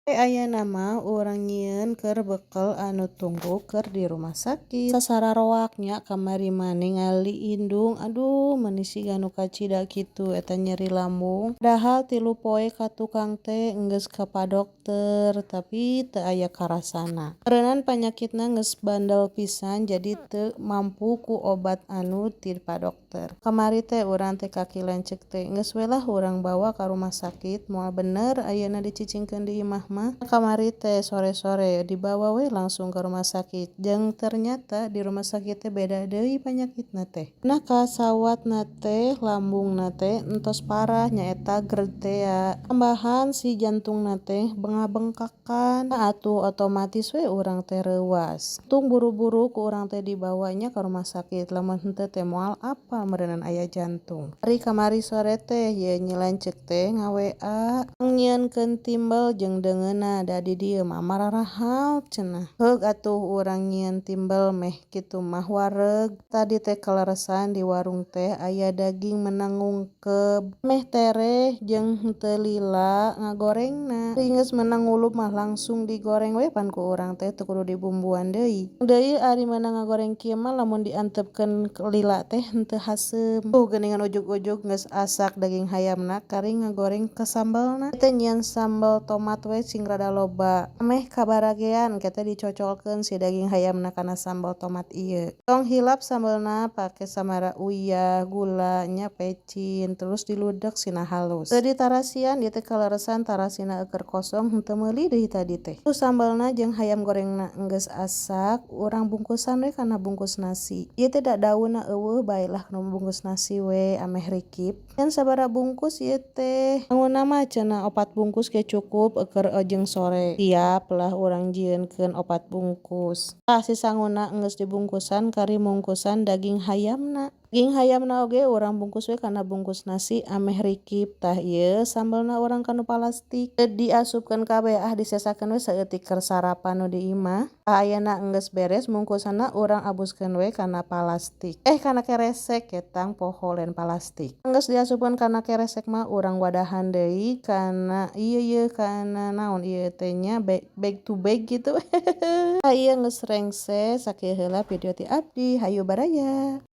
Ayeuna mah urang nyieun keur bekel anu tungku keur di rumah sakit. Sasararoak nya, kamari mah ningali indung, aduh, meuni siga nu kacida kitu eta nyeri lambung. Padahal 3 poe ka tukang teh geus ka pa dokter, tapi teu aya karasana. Meureunan panyakitna geus bandel pisan, jadi teu mampu ku obat anu ti pa dokter. Kamari teh urang teh kaki lanceuk teh geus we lah urang bawa ka rumah sakit, moal bener ayeuna dicicingkeun di imah mah. Kamari teh sore-sore dibawa we langsung ka rumah sakit, jeung ternyata di rumah sakit teh beda deui panyakitna teh. Nah, kasawatna teh lambungna teh entos parah, nyaeta GERD tea. Tambahan si jantungna teh ngabengkakan. Nah, atuh otomatis we urang teh reuwas. Untung buru-buru ku urang teh dibawa nya ka rumah sakit, lamun henteu teh moal apal meureunan aya jantung. Ari kamari sore teh ieu nyi lanceuk teh nga-WA nyieunkeun timbel jeung deungeunna, da di dieu mah mararahal cenah. Heug atuh urang nyieun timbel meh kitu mah wareg. Tadi teh kaleresan di warung teh aya daging meunang ngungkep, meh tereh jeung henteu lila ngagorengna. Ari geus meunang ngulub mah langsung digoreng we pan ku urang teh teu kudu dibumbuan deui. Deui ari meunang ngagoreng kieu mah lamun diantepkeun lila teh henteu haseum. Tuh geuningan ujug-ujug geus asak daging hayamna, kari ngagoreng ke sambelna. Teh nyieun sambel tomat we sing rada loba. Meh kabaragean ke teh dicocolkeun si daging hayamna kana sambel tomat ieu. Tong hilap sambelna pake samara uyah, gula nya, pecin, terus diludek sina halus. Teu ditarasian ieu teh, kaleresan tarasina eueuh kosong, henteu meuli deui tadi teh. Tuh sambelna jeung hayam gorengna geus asak, urang bungkusan we kana bungkus nasi. Ieu teh da daunna eueuh, bae lah nu bungkus nasi we ameh rikip. Ngan sabaraha bungkus ieu teh? Sanguna mah cenah opat bungkus ge cukup eueuh jeung sore. Siap lah urang jieunkeun opat bungkus. Tah, si sanguna geus dibungkusan, kari mungkusan daging hayamna. Daging hayamna oge urang bungkus we kana bungkus nasi ameh rikip. Tah, ieu sambelna urang kana palastik. Teu diasupkeun kabeh ah, disesakeun we saeutik keur sarapan nu di imah. Tah, ayeuna geus beres mungkusanna, urang abuskeun we kana palastik. Eh, kana keresek ketang, poho, lain palastik. Geus diasupkeun kana keresek mah urang wadahan deui kana ieu yeuh, kana naon ieu teh nya, bag to bag gitu. Tah, ieu geus rengse, sakieu heula video ti abdi. Hayu baraya.